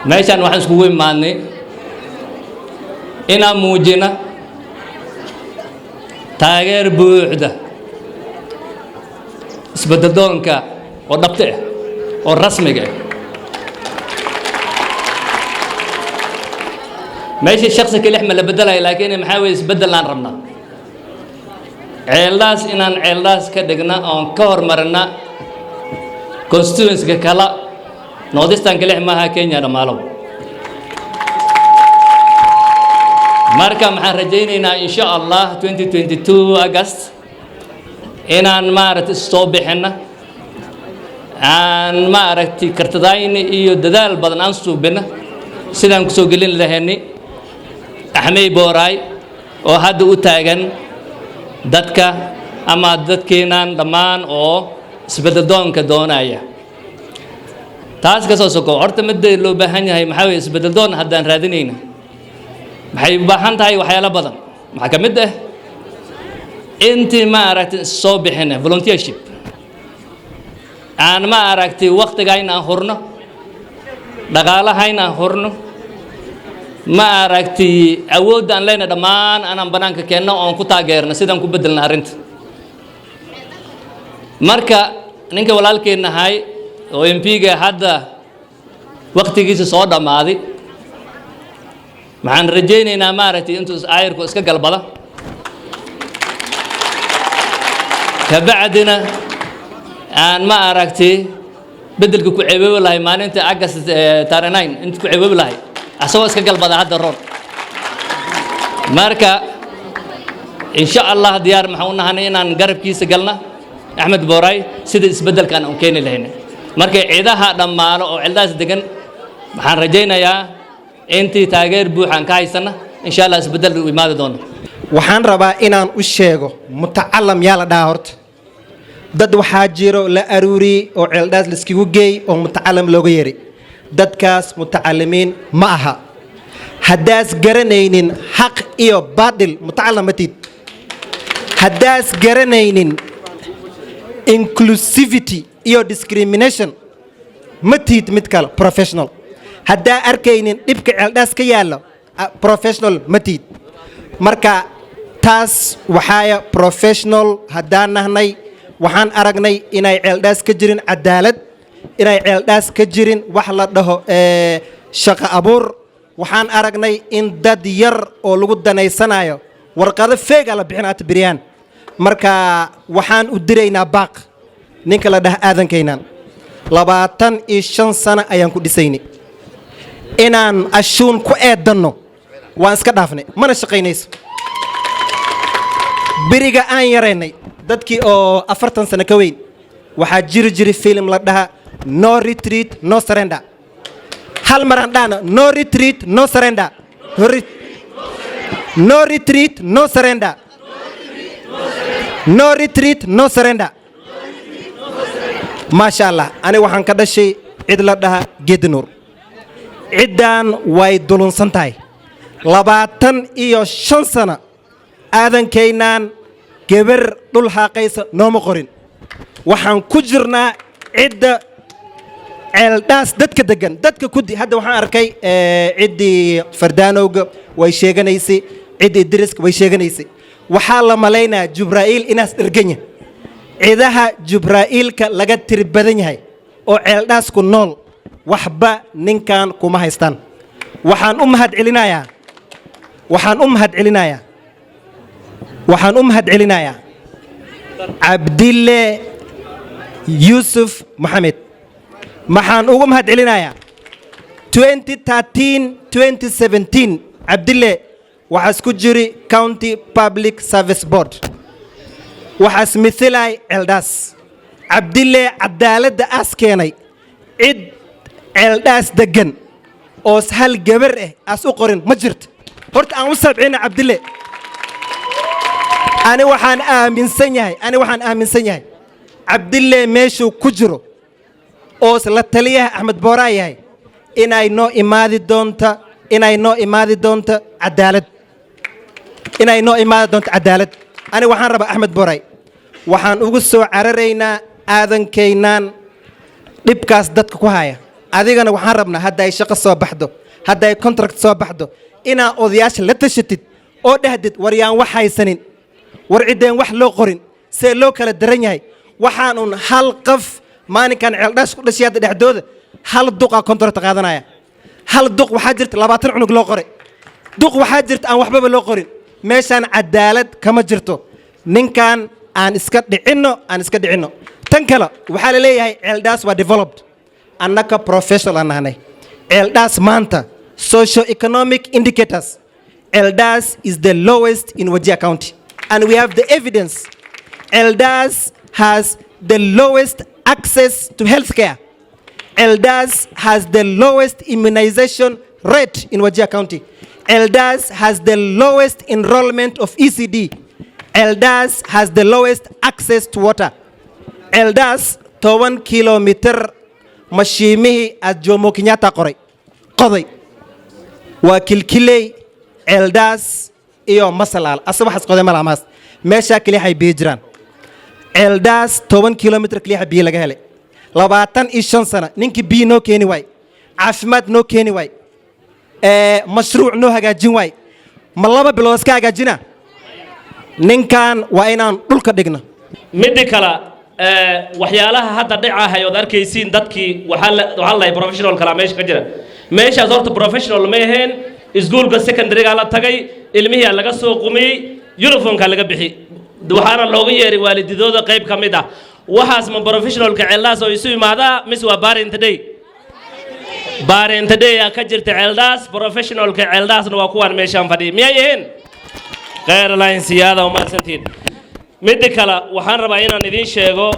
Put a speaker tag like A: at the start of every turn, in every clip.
A: Meeshaan waxaan iskugu imaadnay inaan muujina taageer buuxda isbeddeldoonka oo dhabta ah oo rasmiga ah. Meesha shaksi kelix ma la bedelayo, laakiin maxaa weeye, isbeddelaan rabnaa. Ceeldaas inaan Ceeldaas ka dhigna oon ka hormarina constituency-ga kala Northeastern kelix maaha, Kenya dhammaalow. Marka maxaan rajaynaynaa, insha Allah, 2022 August inaan maaragtay soo bixinna, aan maaragtay kartadayni iyo dadaal badan aan suubina sidaan kusoo gelin lahayni Axmey Booraay oo hadda u taagan dadka ama dadkeenan dhammaan oo isbeddeldoonka doonaya. Taas ka soo soko, horta midda loo baahan yahay maxaa weeye? Isbeddeldoon haddaan raadinayna, maxay u baahan tahay? Waxyaalo badan. Maxaa ka mid ah? Intii ma aragtay soo bixina volunteership, aan ma aragtay waktigayna aan hurno, dhaqaalahayna aan hurno, ma aragtay awoodda aan leenahay dhammaan anaan bannaanka keenno oon ku taageerno sidaan ku beddelna arrinta. Marka ninka walaalkeen nahay oo MP-ga hadda waktigiisa soo dhammaaday, waxaan rajaynaynaa maaragtay intuu aayarku iska galbada, kabacdina aan ma aragtay beddelka ku ceeboobi lahay maalinta August 39 inta ku ceeboobi lahay asagoo iska galbada hadda roon. Marka insha Allah diyaar maxaan u nahanay inaan garabkiisa galna Axmed Booraay sida isbeddelkan aan keeni lahayn. Marka ciidaha dhammaalo oo cildaas degan, waxaan rajaynayaa intii taageer buuxaan ka haysana, insha Allah isbeddel uu imaadi doono.
B: Waxaan rabaa inaan u sheego mutacalam yaa la dhahaa. Horta dad waxaa jiro la aruuriyey oo Ceeldhaas laiskagu geey oo mutacalam looga yeeray. Dadkaas mutacalimiin ma aha. Haddaas garanaynin xaq iyo baadil, mutacalam ma tid. Haddaas garanaynin inclusivity iyo discrimination, ma tihid mid kale professional. Haddaa arkaynin dhibka Ceeldhaas ka yaallo, professional ma tihid. Marka taas waxaaya professional haddaan nahnay, waxaan aragnay inay Ceeldhaas ka jirin cadaalad, inay Ceeldhaas ka jirin wax la dhaho shaqo abuur. Waxaan aragnay in dad yar oo lagu danaysanayo warqado feega la bixin hata beryaan. Marka waxaan u diraynaa baaq ninka la dhaha Aadankaynaan. 25 sano ayaan ku dhisaynay inaan ashuun ku eedanno. Waan iska dhaafnay, mana shaqaynayso. Beriga aan yaraynay, dadkii oo 40 sano ka weyn, waxaa jiri jiray film la dhaha "No Retreat, No Surrender". Hal maraan dhahna: "No retreat, no surrender." No retreat, no surrender. No retreat, no surrender. Maasha Allah, ani waxaan ka dhashay cid la dhaha Geedinuur. Ciddan way dulunsan tahay. 25 sano Aadankaynaan gebar dhul haaqaysa nooma qorin. Waxaan ku jirnaa cidda Ceeldhaas dadka degan, dadka kudi. Hadda waxaan arkay ciddii Fardaanowga way sheeganaysay, ciddii Idriska way sheeganaysay. Waxaa la malaynayaa Jubraa'iil inaas dherganya. Cidaha Jubraa'iilka laga tiri badan yahay oo Ceeldhaas ku nool waxba ninkan kuma haystaan. Waxaan u mahad celinayaa, waxaan u mahad celinayaa, waxaan u mahad celinayaa Cabdille Yuusuf Maxamed. Maxaan ugu mahad celinayaa? 2013 2017 Cabdille waxaas ku jiri County Public Service Board, waxaas mithilay Ceeldhaas. Cabdille cadaaladda aas keenay, cid Ceeldhaas deggan oos hal gabar ah aas u qorin ma jirto. Horta aan u sabcina Cabdille. Ani waxaan aaminsan yahay, ani waxaan aaminsan yahay Cabdille meeshuu ku jiro oos la taliyaha Axmed Booraa yahay inay noo imaadi doonta, inay noo imaadi doonto cadaalad, inay noo imaadi doonto cadaalad. Ani waxaan rabaa Axmed Booray, waxaan ugu soo cararaynaa Aadankaynaan dhibkaas dadka ku haya. Adigana waxaan rabnaa, hadda ay shaqo soo baxdo, hadda ay contract soo baxdo, inaa odayaasha la tashatid oo dhahdid, "War yaan wax haysanin, war ciddeen wax loo qorin, see loo kala daran yahay?" Waxaan un hal qof maalinkan Ceeldhaas ku dhashay hadda dhexdooda hal duqaa contract qaadanaya. Hal duq waxaa jirta 20 cunug loo qoray, duq waxaa jirta aan waxbaba loo qorin. Meeshaan cadaalad kama jirto. Ninkan aan iska dhicinno, aan iska dhicinno. Tan kale, waxaa la leeyahay Ceeldhaas waa developed. Annaka professional aan nahnay. Ceeldhaas maanta socio economic indicators, Ceeldhaas is the lowest in Wajir County, and we have the evidence. Ceeldhaas has the lowest access to healthcare. Eldas has the lowest immunization rate in Wajir County. Eldas has the lowest enrollment of ECD. Eldas has the lowest access to water. Eldas 10 kilomitir mashiimihii aad Jomo Kenyatta qoray qoday waa Kilkiley, Ceeldaas iyo Masalaal. Asa waxaas qoday malaha maas meeshaa keliyaxay biyo jiraan. Ceeldaas 10 kilomitir keliyaxa biyo laga helay 25 sano. Ninkii biyo noo keeni waay, caafimaad noo keeni waay, mashruuc noo hagaajin waay, ma 2 bilood iska hagaajina? Ninkan waa inaan dhulka dhigno.
C: Midda kale, waxyaalaha hadda dhacahay ood arkaysiin, dadkii waxaa la dhahay professional kalaa meesha ka jira. Meeshaas horta professional ma aheen. Iskuulka secondarygaa la tagay, ilmihiia laga soo qumiyey, uniformka laga bixi, waxaana looga yeeray waalididooda qayb ka mid ah. Waxaas ma professionalka Ceeldaas oo isu imaadaa mise waa parent day? Parent day aa ka jirta Ceeldaas. Professionalka Ceeldaasna waa kuwaan meeshaan fadhiya, miyay ahayn? Kheyr lain siyaada, umahadsantiin. Midda kale, waxaan rabaa inaan idiin sheego,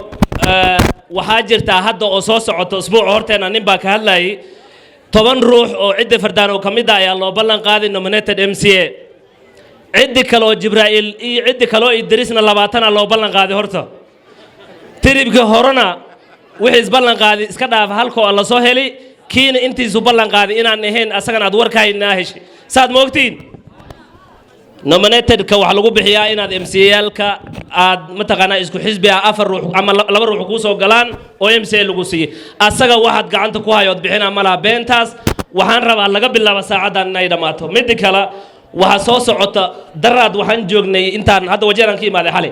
C: waxaa jirtaa hadda oo soo socoto usbuuca horteena nin baa ka hadlayay, 10 ruux oo cidda Fardaan oo ka mid ah ayaa loo ballan qaaday nominated MCA. Ciddi kale oo Jibraa'iil iyo ciddi kale oo Idriisna 20 loo ballan qaaday. Horta tiribkii horena wixii isballan qaaday iska dhaafa, halkoo la soo heli kiina intiisu ballan qaaday inaan ahayn, asagana aad warka haynaa heshay. Saad ma ogtiin, nominatedka waxaa lagu bixiyaa inaad MCA-yaalka aad mataqaanaa isku xisbi ah afar ruux ama laba ruux kuu soo galaan oo MCA lagu siiyey. Asaga waxaad gacanta ku hayood bixinaa ma laha beentaas. Waxaan rabaa laga bilaabo saacaddan inay dhammaato. Midda kale, waxaa soo socota, daraad waxaan joognay intaan hadda Wajeeraan ka imaaday xalay.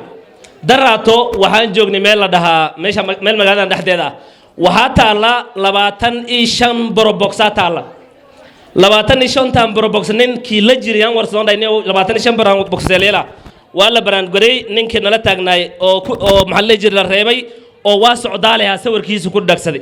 C: Daraato waxaan joognay meel la dhahaa meesha meel magaaladan dhexdeeda ah. Waxaa taalla 25 proboxaa taalla. 25-tan probox, ninkii la jiray aan warsadoon dhahay, 25 probox leela waa la baraangaray. Ninkii nala taagnaay oo oo maxaa la jiray la reebay oo waa socdaalahaa sawirkiisa ku dhagsaday.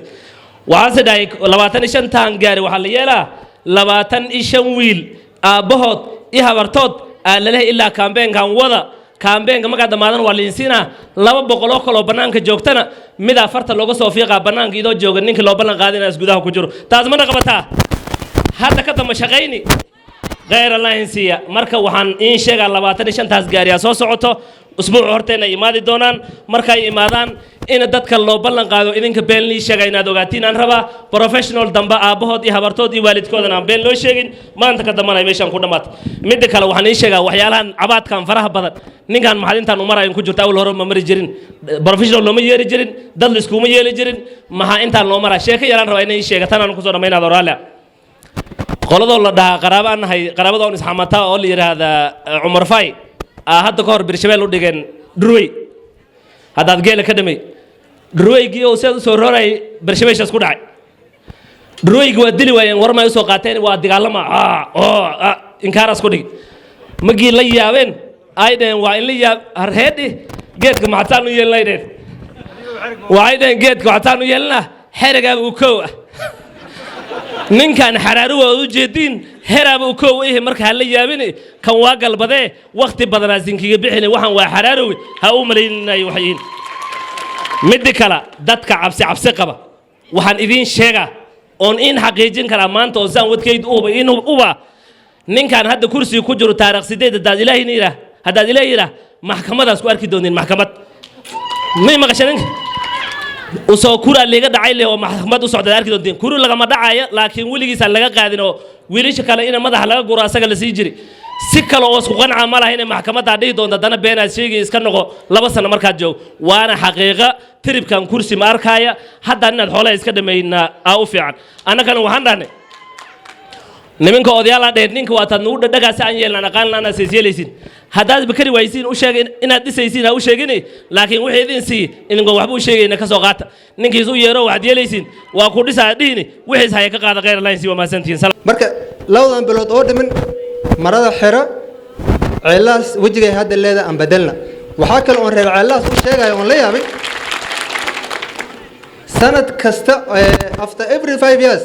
C: Waxaase dhahay, 25-tan gaari waxaa la yeelaa 25 wiil aabbahood iyo habartood aa lalehay ilaa campaignkan wada. Campaignka markaa dhammaadan waa liinsiinaa. 200 kaloo bannaanka joogtana midaa farta looga soo fiiqaa bannaanka idoo jooga ninkii loo ballan qaadin inaas gudaha ku jiro. Taas mana qabataa hadda ka damba shaqayni? Kheyr allahin siiya. Marka waxaan iin sheegaa, 25-taas gaariyaa soo socoto, usbuuca horteena imaadi doonaan. Markay imaadaan in dadka loo ballan qaado, idinka been lii sheega inaad ogaatiin aan rabaa. Professional dambe aabbahood iyo habartood iyo waalidkoodan aan been loo sheegin maanta ka dambana meeshaan ku dhammaata. Midda kale, waxaan ii sheegaa waxyaalahan cabaadkan faraha badan, ninkan maxaad u marayan ku jirta. Awal hore ma mari jirin, professional looma yeeri jirin, dad laiskuma yeeli jirin. Maxaa intaan loo maraa? Sheeko yaraan rabaa inay ii sheega, tanaan kusoo dhammaynaad oraale. Qoladoo la dhahaa qaraabo aan nahay, qaraabada oon isxamataa oo la yidhaahdaa Cumar Fay aa hadda ka hor Birshabeel u dhigeen dhurwey. Haddaad geela ka dhamay dhurweygii oo sidaad usoo roorayay Birshabeeshaas ku dhacay, dhurweygi waa dili waayeen. War may usoo qaateen, waa dagaalama oo inkaaraas ku dhigi. Magii la yaabeen ay dhaheen, waa in la yaab harheedhi, geedka maxataan u yeelnay dheheen. Waxay dhaheen, geedka waxataan u yeelnaa xerigaaba u kow ah. Ninkan xaraaru waa u jeediin, heraaba u kow ihi. Marka ha la yaabin, kan waa galbadee wakhti badanaa sinkiga bixini. Waxaan waa xaraarowe, ha u malaynayo waxay yihiin. Midda kale, dadka cabsi cabsi qaba, waxaan idiin sheegaa oon iin xaqiijin karaa maanta oo saan wadkaydu uba in uba ninkan hadda kursiga ku jiro taarikh 8 haddaad Ilaahayna yidhaah, haddaad Ilaah yidhaah, maxkamadaas ku arki doontiin. Maxkamad may maqasha? Ninka usoo kuraa liiga dhacay leh oo maxkamad u socda arki doontiin. Kuru lagama dhacayo, laakiin weligiisaan laga qaadin oo wiilasha kale ina madaxa laga guro asaga la sii jiri. Si kale oo isku qanca ma laha inay maxkamaddaa dhihi doonto haddana beenaad sheegay, iska noqo 2 sano markaad joog. Waana xaqiiqa tiribkan kursi ma arkaaya haddaan inaad xoolaha iska dhammaynaa aa u fiican. Annagana waxaan dhahnay niminka odayaala dheer, ninka waataad nagu dhadhagaasi aan yeelnaan aqaan laana sees yeelaysin. Haddaad bakari waaysiin, u sheega inaad dhisaysiin, ha u sheegini, laakiin wixii idin sii idinkoon waxba u sheegayna ka soo qaata. Ninkiis u yeero waxaad yeelaysiin waa ku dhisaa dhihini, wixiis haya ka qaada. Khayr Allah sii, waa mahadsantihiin.
D: Marka 2dan bilood oo dhiman, marada xira, Ceellahaas wejigay hadda leeda aan bedelna. Waxaa kale oon reer Ceellahaas u sheegaya oon la yaabay, sanad kasta, after every 5 years,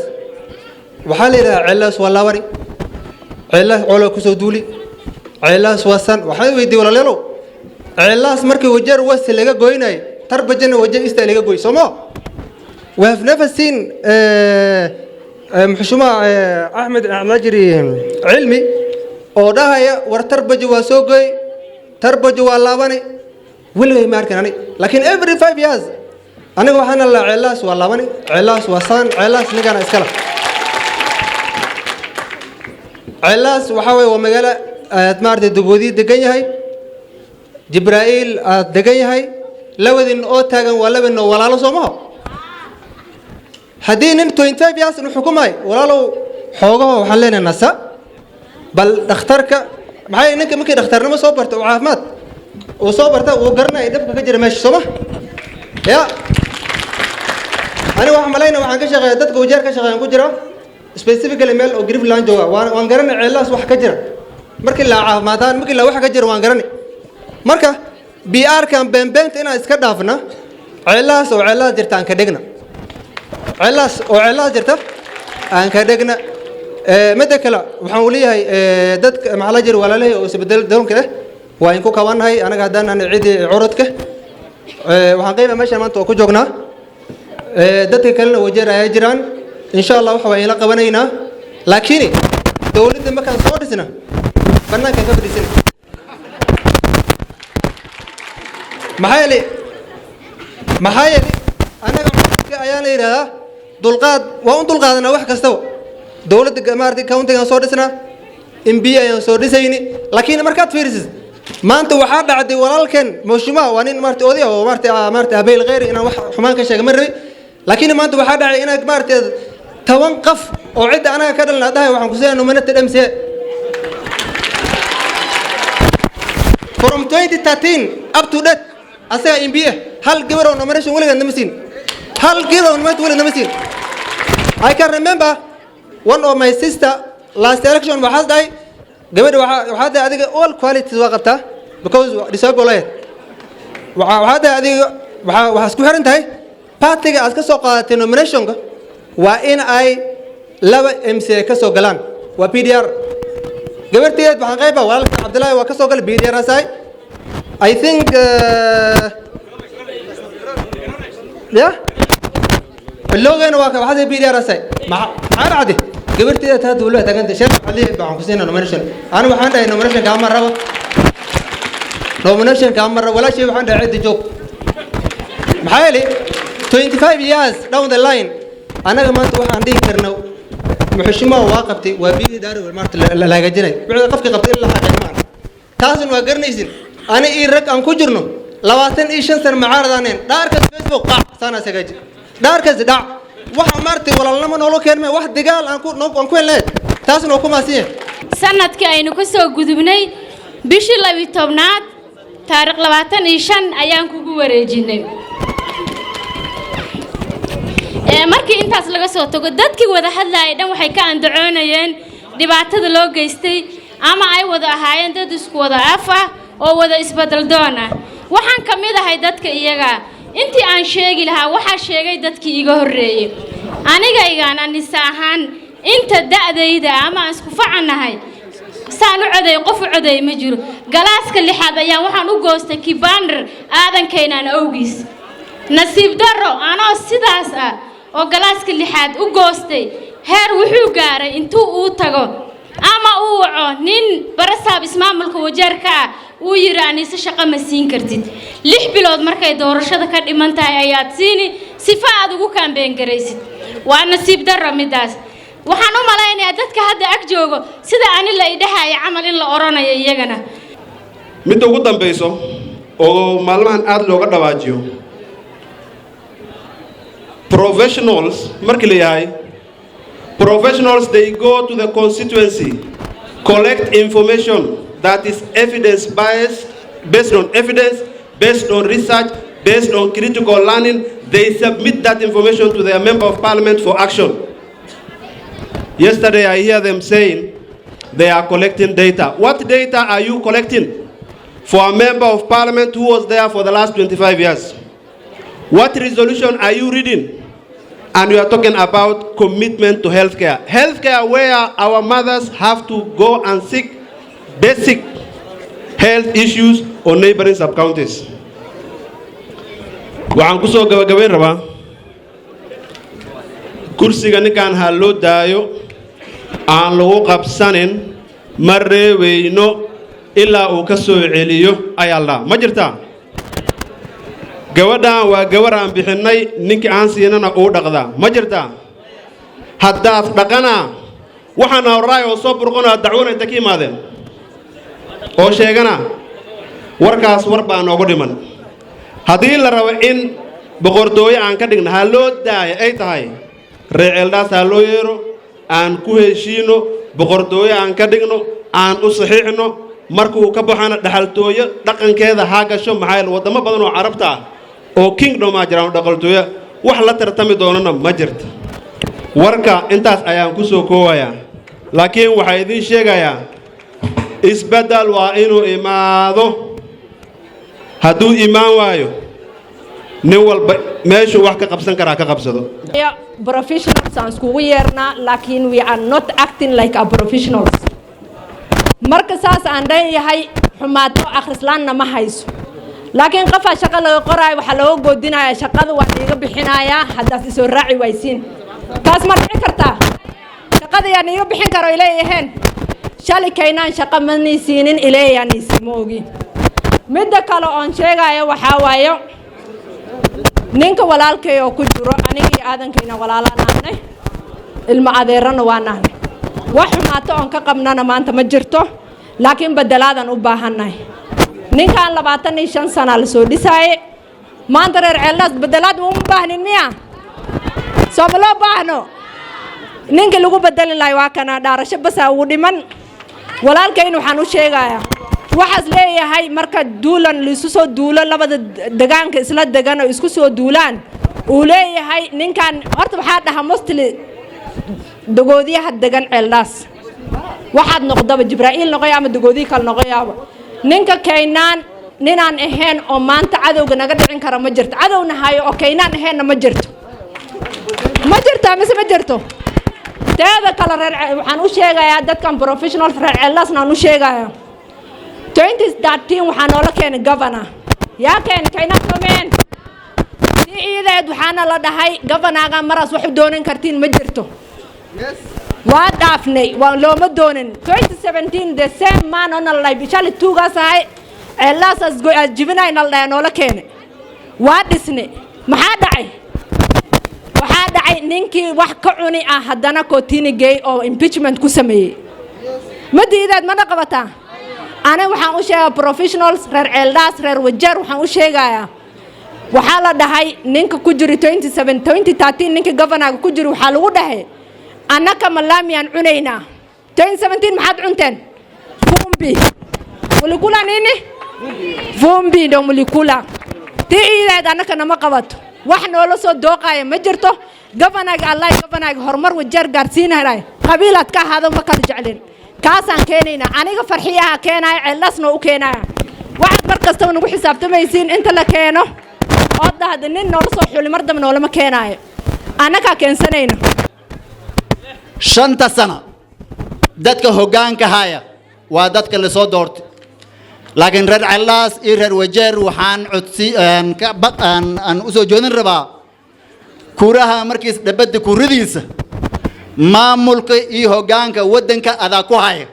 D: waxaa la yidhahaa Ceellahaas waa laabani, Ceellahaas coola kusoo duuli, Ceellahaas waa san. Waxaan weydiiyey, walaalayaalow, Ceellahaas markii Wajeer West laga goynayo, Tarbajana Wajeer East laga goy, soo ma? We have never seen muxushuma Axmed Najiri Cilmi oo dhahaya war Tarbajo waa soo goy, Tarbajo waa laabani. Weligay ma arkin ani, laakiin every 5 years aniga waxaana la Ceellahaas waa laabani, Ceellahaas waa saan, Ceellahaas nigana iskala. Ceellahaas waxaa waye waa magaalo aad maaragtay Dugwadiyi degan yahay, Jibraa'iil aad degan yahay, labadin oo taagan waa labadin oo walaalo, soo maho? Haddii nin 25 years nu xukumaay, walaalow, xoogaho waxaan leenahay nasa bal dhakhtarka. Maxaa ninka markii dhakhtarnimo soo barta oo caafimaad uu soo barta, uu garanaya dhibka ka jira meesha, sooma? Ya aniga waxaan malayna waxaan ka shaqeeya dadka Wajeer ka shaqeeyaan ku jira, specifically meel oo Greenland jooga. Waan garanay Ceellahaas wax ka jira markii la caafimaadaan, markii la wax ka jira waan garanay. Marka PR kan beenbeenta inaan iska dhaafna, Ceellahaas oo Ceellahaas jirta aan ka dhigna, Ceellahaas oo Ceellahaas jirta aan ka dhigna. Midda kale waxaan u leeyahay dadka maxaa la jira, walaalahay oo isbedel doonka ah, waa in ku kabannahay anaga haddaan nahay ciddii curadka. Waxaan qayba meeshan maanta oo ku joognaa, dadka kalena Wajeer ayaa jiraan. Insha Allah waxa waa ila qabanaynaa, laakiin dowladda markaan soo dhisna bannaankaan ka fadhiisana. Maxaa yeelay annaga curadka ayaa la yidhahdaa dulqaad, waa un dulqaadanaa wax kastaba. Dowladda maaragtay countygaan soo dhisnaa, MP ayaan soo dhisayni, laakiin markaad fiirisid maanta waxaa dhacday walaalkeen moshumaa waa nin maaragtay oday oo maaragtay abayl kheyr, inaan wax xumaan ka sheega ma rabi, laakiin maanta waxaa dhacay inaad maaragtay 10 qof oo cidda anaga ka dhalna dhahay waxaan ku siinaa nominated MCA from 2013 up to date. Asaga MP ah, hal gabar oo nomination weligeed nama siin, hal gabar oo nomination weligeed nama siin. I can remember one of my sister last election, waxaas dhahay gabadha waxaa dhahay adiga all qualities waa qabtaa because disable ahayd. Waxaa dhahay adiga waxaa isku xiran tahay partiga aad ka soo qaadatay nominationka waa in ay laba MCA ka soo galaan, waa PDR. Gabarteed waxaan qayba walaalka Cabdullaahi waa ka soo galay PDR asaay, I think, yeah, bilowgeena waa ka waxaa PDR asaay. Maxaa dhacday? Gabarteeda taa dawladda taaganta sheekh cali waxaan ku siinaa nomination. Anigu waxaan dhahay nomination kaama rabo, nomination kaama rabo walaashay. Waxaan dhahay cidda joog. Maxaa yeelay 25 years down the line anaga maanta waxaan dhihi karna muxushimaa waa qabtay, waa biyihii daari maarta la hagaajinay, wixii qofkii qabtay in la xaqay maaha, taasna waa garanaysin. Ani iyo rag aan ku jirno 25 sano mucaaradaaneen, dhaarkas Facebook qac saanaas hagaaji, dhaarkas dhac, waxa maartay walaalnimo noola keenmay, wax dagaal aan ku helnay, taasna waa ku maasan yahay.
E: Sanadkii aynu ka soo gudubnay bishii 12aad taariikh 25 ayaan kugu wareejinay. Markii intaas laga soo tago, dadkii wada hadlaayay dhan waxay ka andacoonayeen dhibaatada loo geystay, ama ay wada ahaayeen dad isku wada af ah oo wada isbedel doon ah. Waxaan ka mid ahay dadka iyaga. Intii aan sheegi lahaa waxaa sheegay dadkii iga horreeyey. Anigaygaan Anisa ahaan, inta da'dayda ama aan isku facannahay, saan u coday qof u coday ma jiro. Galaaska lixaad ayaan waxaan u goostay kibander Aadankaynaan awgiis. Nasiib darro, anoo sidaas ah oo galaaska lixaad u goostay, heer wuxuu gaaray intuu uu tago ama uu waco nin barasaab ismaamulka Wajeerka ah, uu yidhi Aniise shaqo ma siin kartid, 6 bilood markay doorashada ka dhiman tahay ayaad siini sifa aad ugu kaambeen garaysid. Waa nasiib darro midaas. Waxaan u malaynayaa dadka hadda ag joogo sida ani la idhahaya camal in la odhanayo iyagana.
F: Midda ugu dambayso oo maalmahan aada looga dhawaajiyo, professionals markii la yahay, professionals, they go to the constituency, collect information that is evidence based, based on evidence, based on research, based on critical learning. They submit that information to their member of parliament for action. Yesterday I hear them saying they are collecting data. What data are you collecting for a member of parliament who was there for the last 25 years? What resolution are you reading? And we are talking about commitment to healthcare. Healthcare where our mothers have to go and seek basic health issues on neighboring sub-counties. Waxaan ku soo gabagabayn rabaa, kursiga ninkaan ha loo daayo, aan lagu qabsanin, ma reeweyno ilaa uu ka soo celiyo ayaa la dhaha. Ma jirtaa? Gabadhan waa gabar aan bixinnay, ninkii aan siinana uu dhaqdaa. Ma jirtaa? Haddaad dhaqanaa waxaana horaay oo soo burqonaa, dacwana inta ka imaadeen oo sheegana warkaas, war baa noogu dhiman. Haddii la rabo in boqortooyo aan ka dhigna, ha loo daaya ay tahay, reer Ceeldhaas ha loo yeero, aan ku heshiino, boqortooyo aan ka dhigno, aan u saxiixno. Markuu ka baxana dhaxaltooyo dhaqankeeda ha gasho. Maxaa yeele waddamo badan oo Carabta ah oo kingdom aa jiraan oo dhaqaltooyo wax la tartami doonana ma jirta. Warka intaas ayaan ku soo koowayaa, laakiin waxaa idiin sheegayaa, isbeddel waa inuu imaado. Hadduu imaan waayo, nin walba meeshuu wax ka qabsan karaa ka qabsado.
G: Professionals aan iskugu yeernaa, laakiin we are not acting like a professionals. Marka saas aan dhanyahay, xumaato akhrislaanna ma hayso, laakiin qofaa shaqo laga qoraayo, waxaa looga goodinayaa, shaqada waan iiga bixinayaa haddaas isoo raaci waysiin. Taas ma dhici kartaa? Shaqada yaan iiga bixin karo ileeyaheen shalay kaynaan shaqo manay siinin, ileeyaanaysi ma ogi. Midda kale oon sheegayo waxaa waayo, ninka walaalkay oo ku jiro, aniga iyo aadankayna walaalaan ahnay, ilmo adeerana waan ahnay, wax xumaato oon ka qabnana maanta ma jirto, laakiin bedelaadan u baahannahay. Ninkan 25 sana lasoo dhisaaye. Maanta reer Ceeldhaas bedelaad uma baahnin miya? Soo ma loo baahno? Ninkii lagu bedeli lahay waa kana, dhaarasho basaa ugu dhiman. Walaalkayn waxaan u sheegayaa, waxaas leeyahay, marka duulan laisu soo duulo, labada degaanka isla degan oo isku soo duulaan, uu leeyahay ninkan. Horta waxaa dhaha mostly dagoodiyaha degan Ceeldhaas, waxaad noqdaba Jibraa'iil noqoy ama dagoodiyi kale noqoyaaba, ninka Kaynaan ninaan ahayn oo maanta cadowga naga dhicin kara ma jirto. Cadowna hayo oo Kaynaan ahaynna ma jirto. Ma jirtaa mise ma jirto? Teeda kale, reer waxaan u sheegayaa dadkan professional, reer Ceeldhaasna aan u sheegayaa, 2013 waxaa noola keenay governor. Yaa keenay? Kaynaan soomeen si iideed. Waxaana la dhahay governorga maraas wax u doonan kartiin ma jirto. Waa dhaafnay, waa looma doonin. 2017 the same man oo nala dhahay shalay tuugaas ahay, Ceeldhaas as jibinay nala dhahay, noola keenay, waa dhisnay. Maxaa dhacay? Waxaa dhacay ninkii wax ka cuni ah haddana kotini gey oo impeachment ku sameeyey. Ma diideed? Mana qabataa? Aniga waxaan u sheegaa professionals reer Ceeldhaas, reer Wajeer, waxaan u sheegayaa, waxaa la dhahay ninka ku jiri 27 2013, ninka governorga ku jiri, waxaa lagu dhahay annaka malaamiyaan cunaynaa. 2017 maxaad cunteen? Vumbi. Mulikula nini? Vumbi ndo mulikula. Tii iideed annaka nama qabato. Wax noola soo dooqaya ma jirto. Governorga allah, governorga horumar Wajeer gaarsiinaya, qabiilaad ka ahaado ma kala jeclin, kaasaan keenaynaa. Aniga Farxiyaha keenaya, Ceeldhaasna u keenaya. Waxaad mar kastaba nagu xisaabtamaysiin inta la keeno oo dhahda nin noola soo xuli, mar dambe noolama keenaayo, annagaa keensanayna.
H: 5ta sana dadka hoggaanka haya waa dadka lasoo doortay, laakiin reer Ceeldhaas iyo reer Wajeer waxaan codsi aan ka baq aan u soo joodin rabaa, kuraha markiis dhabadda kuradiisa, maamulka iyo hoggaanka waddanka adaa ku haya.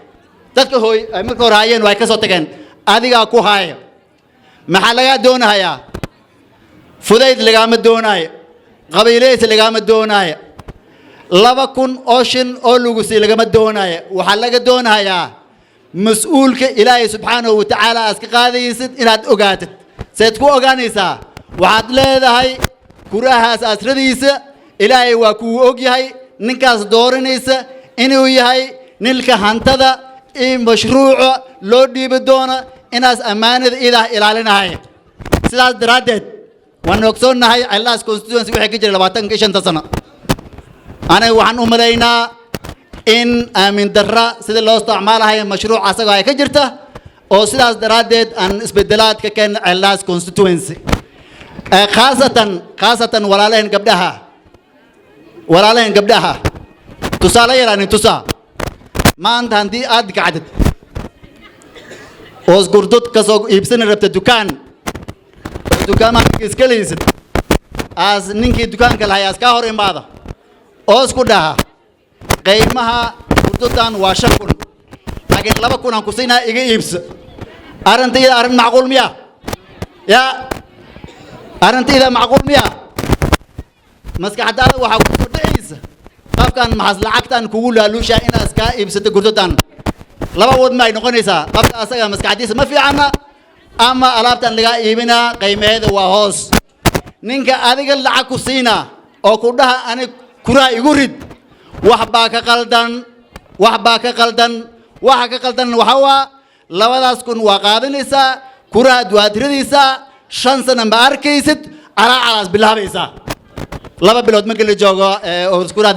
H: Dadka hooy ay marka hore hayeen way ka soo tageen, adigaa ku haya. Maxaa lagaa doonahayaa? Fudayd lagaama doonaayo, qabiilays lagaama doonaayo. 2000 oo shin oo lagu sii lagama doonaya. Waxaa laga doonayaa mas-uulka Ilaahay subxaanahu wa tacaala aad ka qaadaysid inaad ogaatid. Seed ku ogaanaysaa? Waxaad leedahay kurahaas asradiisa Ilaahay waa kuu og yahay ninkaas dooranaysa inuu yahay ninka hantada iyo mashruuca loo dhiibi doona inaas ammaanada idaa ilaalinaya. Sidaas daraaddeed waan ogsoonnahay Ceellaas constituency waxay ka jiray 25-ta sano. Aniga waxaan u malaynaa in aamin darra sida loo isticmaalahayo mashruuc asagoo ay ka jirta, oo sidaas daraaddeed aan isbedelaad ka keenna Ceellaas constituency. Khaasatan walaalaheen gabdhaha, walaalaheen gabdhaha, tusaale yaraanin tusaa. Maanta haddii aad kacdid oos gurdud ka soo iibsani rabta dukaan oo dukaamaha iska leysid, aas ninkii dukaanka lahay aas kaa hor imaada oos ku dhaha, "Qiimaha gurdudan waa 5000, laakiin 2000 aan ku siinaa, iga iibso." Arrintayda arrin macquul miya? Ya, arrintayda macquul miya? Maskaxdaada waxaa ku soo dhicaysa, qofkan maxas lacagtan kugu laaluushaa inaad kaa iibsato gurdudan? Laba wad ma ay noqonaysaa. Qofka asaga maskaxdiisa ma fiicana, ama alaabtan lagaa iibinaa qiimaheeda waa hoos. Ninka adiga lacag ku siina oo ku dhaha, "Ani kuraha igu rid," wax baa ka qaldan, wax baa ka qaldan. Waxa ka qaldan waxa waa 2000 waa qaadanaysaa, kurahaad waad ridaysaa, 5 sano ma arkaysid, calaacalaas bilaabaysaa 2 bilood markii la joogo oo kuraha.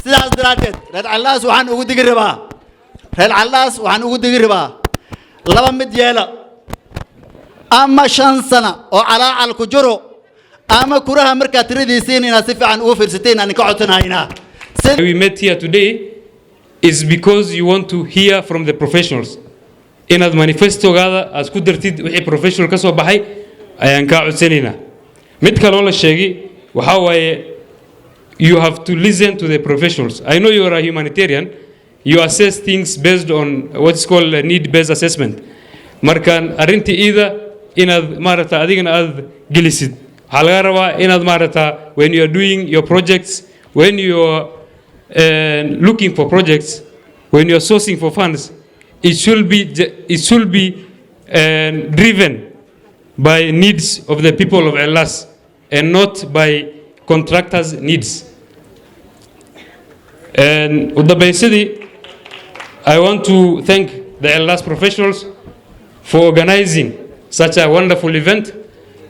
H: Sidaas daraaddeed reer Ceellaas waxaan ugu digi rabaa, reer Ceellaas waxaan ugu digi rabaa, laba mid yeela: ama 5 sana oo calaacal ku jiro, ama kuraha markaad tiradiisiin inaad si fiican ugu fiirsateen aan ka codsanaynaa.
I: We met here today is because you want to hear from the professionals. Inaad manifestogaada aad ku dartid wixii professional ka soo baxay ayaan kaa codsanaynaa. Mid kaloo la sheegay waxaa waaye, you have to listen to the professionals. I know you are a humanitarian. You assess things based on what is called a need based assessment. Markaan arrintii iida inaad maaragta adigana aad gelisid waxaa laga rabaa inaad maaragta, when you are doing your projects, when you are looking for projects, when you are sourcing for funds, it should be driven by needs of the people of Eldas and not by contractors' needs. And udambaysadii, I want to thank the Eldas professionals for organizing such a wonderful event.